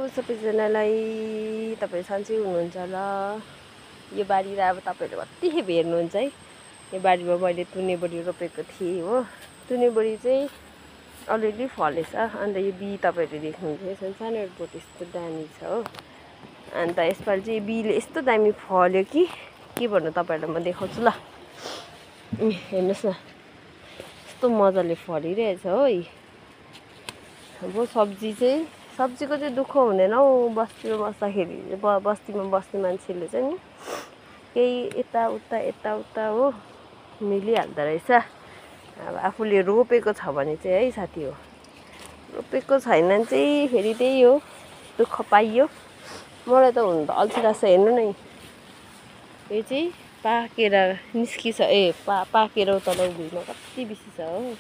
सबैजनालाई, तपाईँ सन्चै हुनुहुन्छ होला। यो बारी अब तपाईँहरूले कति खेप हेर्नुहुन्छ है। यो बारीमा मैले तुनेबोडी रोपेको थिएँ हो। तुनेबोडी चाहिँ अलरेडी फलेछ। अन्त यो बिउ तपाईँहरूले देख्नुहुन्छ सानो बोट यस्तो दामी छ हो। अन्त यसपालि चाहिँ बिउले यस्तो दामी फल्यो कि के भन्नु तपाईँहरूलाई म देखाउँछु ल। हेर्नुहोस् न, यस्तो मजाले फलिरहेछ हो। अब सब्जीको चाहिँ दुःख हुँदैन हौ। बस्तीमा बस्दाखेरि बस्तीमा बस्ने मान्छेले चाहिँ नि केही यताउता हो मिलिहाल्दो रहेछ। अब आफूले रोपेको छ भने चाहिँ है साथी हो। रोपेको छैन भने चाहिँ फेरि त्यही हो, दुःख पाइयो। मलाई त हुन त अल्छी लाग्छ। हेर्नु न, यो चाहिँ पाकेर निस्किछ। पाकेर तल भुइँमा कति बेसी छ हो।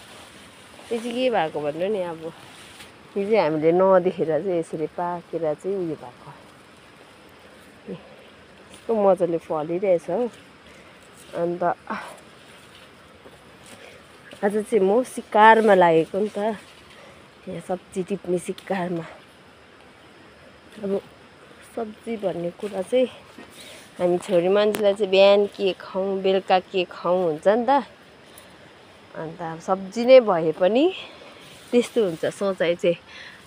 त्यो चाहिँ के भएको भन्नु नि, अब यो चाहिँ हामीले नदेखेर चाहिँ यसरी पाकेर चाहिँ उयो भएको। यस्तो मजाले फलिरहेछ हो। अन्त आज चाहिँ म सिकारमा लागेको नि त, यहाँ सब्जी टिप्ने सिकारमा। अब सब्जी भन्ने कुरा चाहिँ हामी छोरी मान्छेलाई चाहिँ बिहान के खाउँ बेलुका के खाउँ हुन्छ नि त। अन्त अब सब्जी नै भए पनि त्यस्तो हुन्छ सोचाइ चाहिँ।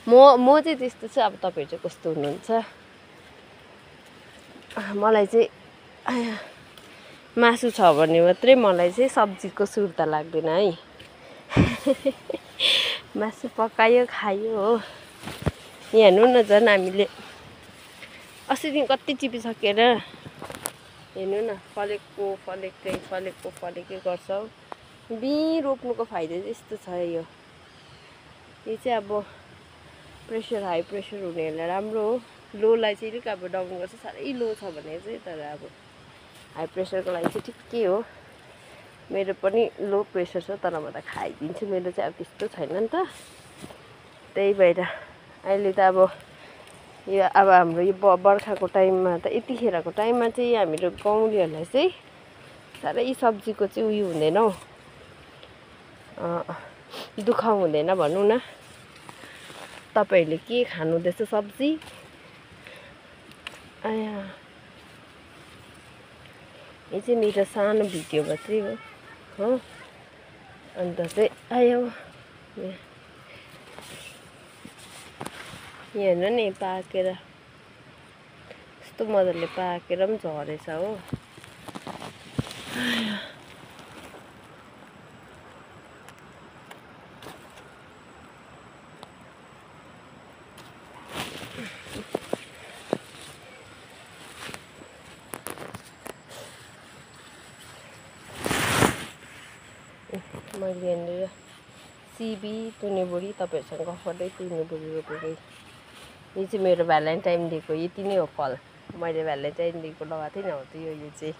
म चाहिँ त्यस्तो छु। अब तपाईँहरू चाहिँ कस्तो हुनुहुन्छ? मलाई चाहिँ मासु छ भने मात्रै मलाई चाहिँ सब्जीको सुर्ता लाग्दैन है। मासु पकायो खायो हो। यहाँ हेर्नु न, झन् हामीले अस्तिदेखि कति टिपिसकेर हेर्नु न, फलेकै गर्छ हौ। बिहीँ रोप्नुको फाइदा चाहिँ यस्तो छ। यो चाहिँ अब हाई प्रेसर हुनेहरूलाई राम्रो हो। लोलाई चाहिँ अलिक अब डाउन गर्छ। साह्रै लो छ भने चाहिँ, तर अब हाई प्रेसरको लागि चाहिँ ठिकै हो। मेरो पनि लो प्रेसर छ, तर म त खाइदिन्छु। मेरो चाहिँ अब त्यस्तो छैन नि त। त्यही भएर अहिले त अब यो अब हाम्रो यो बर्खाको टाइममा त, यतिखेरको टाइममा चाहिँ हामीहरू गाउँलेहरूलाई चाहिँ साह्रै सब्जीको चाहिँ उयो हुँदैन हौ, दुःख हुँदैन भनौँ न। तपाईँहरूले के खानुहुँदैछ सब्जी? यो चाहिँ मेरो सानो भिडियो मात्रै हो। अन्त चाहिँ यहाँ हेर्नु नि, पाकेर यस्तो मजाले पाकेर पनि झरेछ हो। मैले यहाँनिर सिबी तुनेबोडी तपाईँहरूसँग गफर्दै तुनेबोडी रोपेको। यो चाहिँ मेरो भ्यालेन्टाइन डेको यति नै हो फल। मैले भ्यालेन्टाइन डेको लगाएको थिएँ नि हो त्यो। यो चाहिँ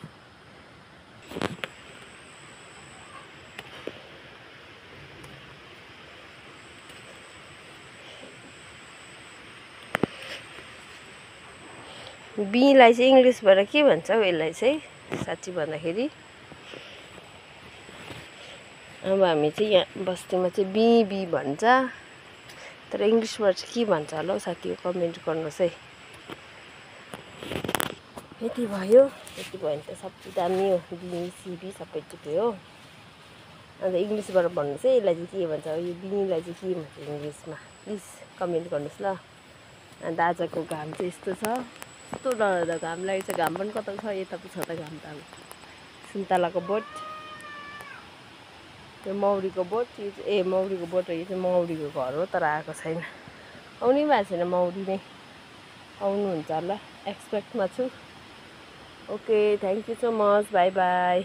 बीलाई चाहिँ इङ्ग्लिसबाट के भन्छ हौ यसलाई चाहिँ साँच्ची भन्दाखेरि? अब हामी चाहिँ यहाँ बस्तीमा चाहिँ बी भन्छ, तर इङ्ग्लिसबाट चाहिँ के भन्छ होला हौ साथी? कमेन्ट गर्नुहोस् है। यति भयो भने त सब्जी दामी हो। बी सिबी सबै टिप्यो हो। अन्त इङ्ग्लिसबाट भन्नुहोस् है यसलाई चाहिँ के भन्छ? यो बीलाई चाहिँ के भन्छ इङ्ग्लिसमा? प्लिज कमेन्ट गर्नुहोस् ल। अन्त आजको घाम चाहिँ यस्तो छ, यस्तो डरलाग्दो घाम लागेको छ। घाम पनि कता छ, यता पो छ त घाम त। अब सुन्तलाको बोट, यो मौरीको बोट, मौरीको बोट हो। यो चाहिँ मौरीको घर हो, तर आएको छैन। आउनै भएको छैन मौरी नै। आउनुहुन्छ होला, एक्सपेक्टमा छु। Okay, thank you so much, by by.